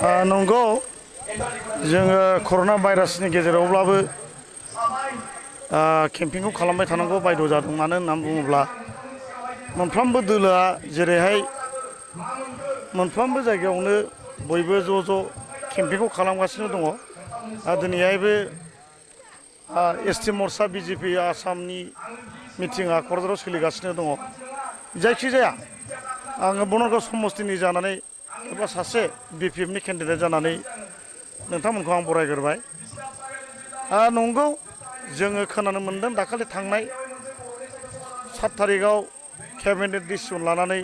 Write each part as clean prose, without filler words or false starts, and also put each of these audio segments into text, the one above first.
नंगौ जोङो कर'ना भाइरासनि गेजेरावब्लाबो केम्पिंखौ खालामबाय थानांगौ बायद' जादों। मानो होननानै बुङोब्ला मोनफ्रोमबो दोलोआ जेरैहाय मोनफ्रोमबो जायगायावनो बयबो ज' ज' केम्पिंखौ खालामगासिनो दङ। दिनैहायबो एसटि मर्चा बिजेपि आसामनि मिटिङा क'क्राझाराव सोलिगासिनो दङ। जायखिजाया आङो बनरगाव समस्तिनि जानानै एबा सासे BPFनि केन्डिडेट जानानै नोंथांमोनखौ आं बरायग्रोबाय। नंगौ जोङो खोनानो मोन्दों दाखालि थांनाय 7 थारिखआव केबिनेट डिसिसन लानानै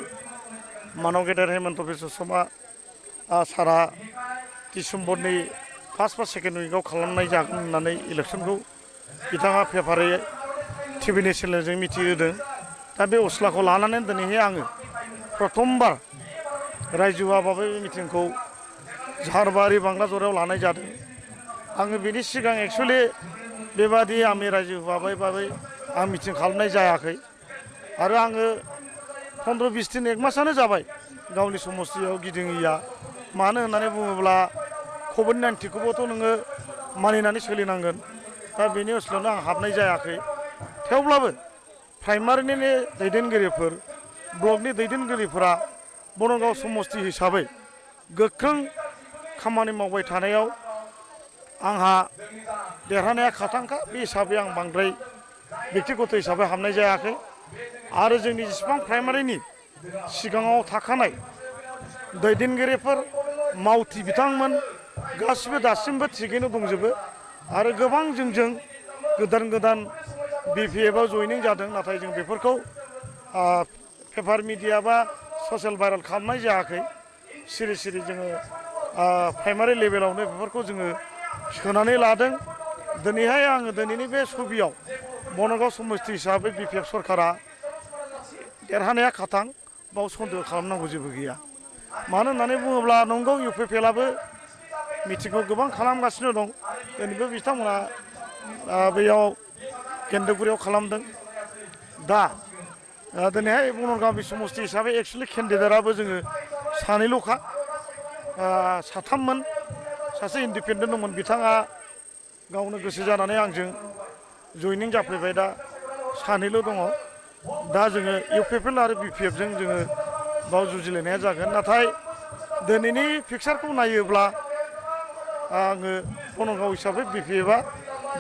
मानव गेदेर हेमन्त बिश्व शर्मा सारा डिसेम्बरनि फार्स्ट बा सेकेन्ड उइकआव खालामनाय जागोन होननानै इलेक्सनखौ बिथाङा पेपारै टिभिनि चेनेलजों मिथिहोदों। दा बे अस्लाखौ लानानै दिनैहाय आङो प्रथमबार रायजो आबाबै मिटिंखौ झारबारि बांलाजरायाव लानाय जादों। आङो बेनि सिगां एक्सुवेलि बेबादि आंनि रायजो बाबै आं मिटिं खालामनाय जायाखै। आरो आङो 15-20 दिन 1 मासआनो जाबाय गावनि समस्तियाव गिदिङैया। मानो होननानै बुङोब्ला कभिड-19खौबोथ' नोङो मानिनानै सोलिनांगोन। दा बेनि ओनसोलावनो आं हाबनाय जायाखै। थेवब्लाबो प्राइमारिनि दैदेनगिरिफोर ब्लकनि दैदेनगिरिफोरा बनरगाव समस्ति हिसाबै गोख्रों खामानि मावबाय थानायाव आंहा देरहानाया खाथांखा। बे हिसाबै आं बांद्राय बेक्तिगत हिसाबै हाबनाय जायाखै। आरो जोंनि जेसेबां प्राइमारिनि सिगाङाव थाखानाय दैदेनगिरिफोर मावथि बिथांमोन गासिबो दासिमबो थिगैनो दंजोबो। आरो गोबां जोंजों गोदान BPFआव जयनिं जादों। नाथाय जों बेफोरखौ पेपार मिडिया बा ससियेल भाइरेल खालामनाय जायाखै। सिरि जोङो प्राइमारि लेभेलावनो बेफोरखौ जोङो सोनानै लादों। दिनैहाय आङो दिनैनि बे सबियाव बनरगाव समस्ति हिसाबै BPF सरकारा देरहानाया खाथां। बाव सन्देह खालामनांगौ जेबो गैया। मानो होननानै बुङोब्ला नंगौ UPPLआबो मिटिंखौ गोबां खालामगासिनो दं। दिनैबो बिथांमोना बैयाव गेन्दुगुरियाव खालामदों। दा दिनैहाय बनरगाव समस्ति हिसाबै एक्सुवेलि केन्डिडेटआबो जोङो सानैल'खा। साथाममोन। सासे इन्डिपेन्डेन्ट दंमोन। बिथाङा गावनो गोसो जानानै आंजों जयनिं जाफैबाय। दा सानैल' दङ। दा जोङो UPPL आरो BPFजों जोङो बाव जुजिलायनाया जागोन। नाथाय दिनैनि पिकचारखौ नायोब्ला आङो बनरगाव हिसाबै BPFआ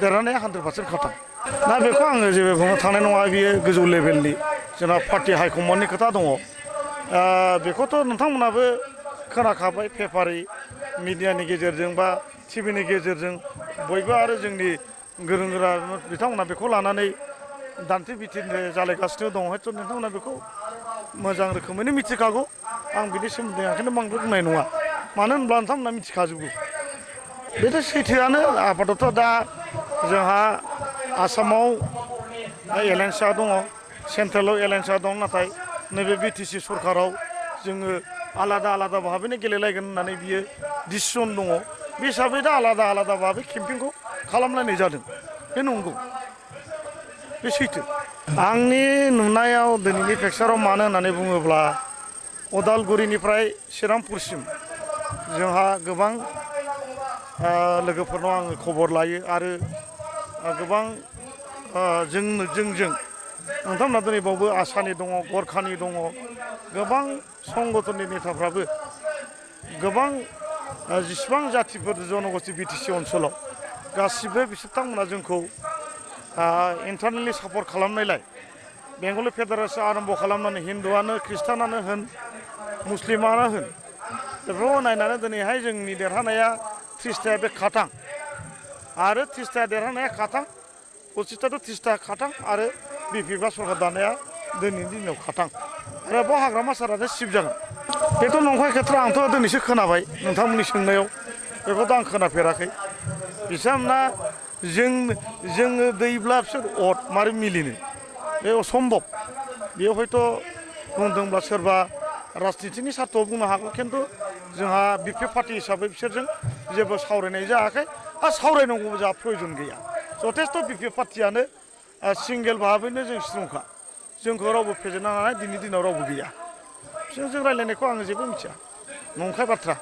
देरहानाया 100% खाथां। दा बेखौ आङो जेबो बुंनो थांनाय नङा। बियो गोजौ लेभेलनि जोंना पार्टि हाइकमान्डनि खोथा दङ। बेखौथ' नोंथांमोनाबो खोनाखाबाय पेपारै मिडियानि गेजेरजों बा टिभिनि गेजेरजों बयबो। आरो जोंनि गोरों गोरा बिथांमोना बेखौ लानानै दान्थे बिथिंनो जालायगासिनो दङ। हयथ' नोंथांमोना बेखौ मोजां रोखोमैनो मिथिखागौ। आं बिनि सोमोन्दै ओंखायनो बांद्राय बुंनाय नङा। मानो होनब्ला नोंथांमोना मिथिखाजोबगौ। बेथ' सैथोआनो। आपातत' दा जोंहा आसामाव एलायन्सआ दङ। सेन्ट्रेलाव एलायन्सआ दं। नाथाय नैबे BTC सरकाराव जोङो आलादा भाबैनो गेलेलायगोन होननानै बियो डिसिसन दङ। बे हिसाबै दा आलादा भाबै केम्पिंखौ खालामलायनाय जादों। बे नंगौ। बे सैथो। आंनि नुनायाव दिनैनि पिकचाराव मानो होननानै बुङोब्ला उदालगुरिनिफ्राय श्रीरामपुरसिम जोंहा गोबां लोगोफोरनाव आङो खबर लायो। आरो गोबां जोंजों नोंथांमोना दिनै बावबो आसानि दङ, गरखानि दङ। गोबां संगठननि नेताफ्राबो गोबां जेसेबां जाथिफोर जन'गस्ति BTC ओनसोलाव गासिबो बिथांमोना जोंखौ इन्टारनेलि सापर्ट खालामनायलाय बेंगलि फेडारेसन आरम्भ खालामनानै हिन्दुआनो ख्रिस्टानानो होन मुस्लिमानो होन बेफोरखौ नायनानै दिनैहाय जोंनि देरहानाया 30थाया बे खाथां। आरो 30था देरहानाया खाथां। 25थाथ' 30था खाथां। आरो BPFआ सरकार दानाया दिनैनि दिनाव खाथां। आरो बाव हाग्रामा सारानो सिफ जागोन। बेथ' नंखाय खेथ्र। आंथ' दिनैसो खोनाबाय नोंथांमोननि सोंनायाव। बेखौथ' आं खोनाफेराखै। बिथांमोना जोङो दैब्ला बिसोर अर मारै मिलिनो। बे असम्भब। बेयाव हयथ' बुंदोंब्ला सोरबा राजनितिनि सार्थआव बुंनो हागौ। खिन्थु जोंहा BPF पार्टि हिसाबै बिसोरजों जेबो सावरायनाय जायाखै। आरो सावरायनांगौबो जोंहा प्रयजन गैया। जथेस्थ' BPF पार्टियानो सिंगेल भाबैनो जों स्ट्रंखा। जोंखौ रावबो फेजेननो हानाय दिनैनि दिनाव रावबो गैया। बिसोरजों रायज्लायनायखौ आङो जेबो मिथिया। नंखाय बाथ्रा।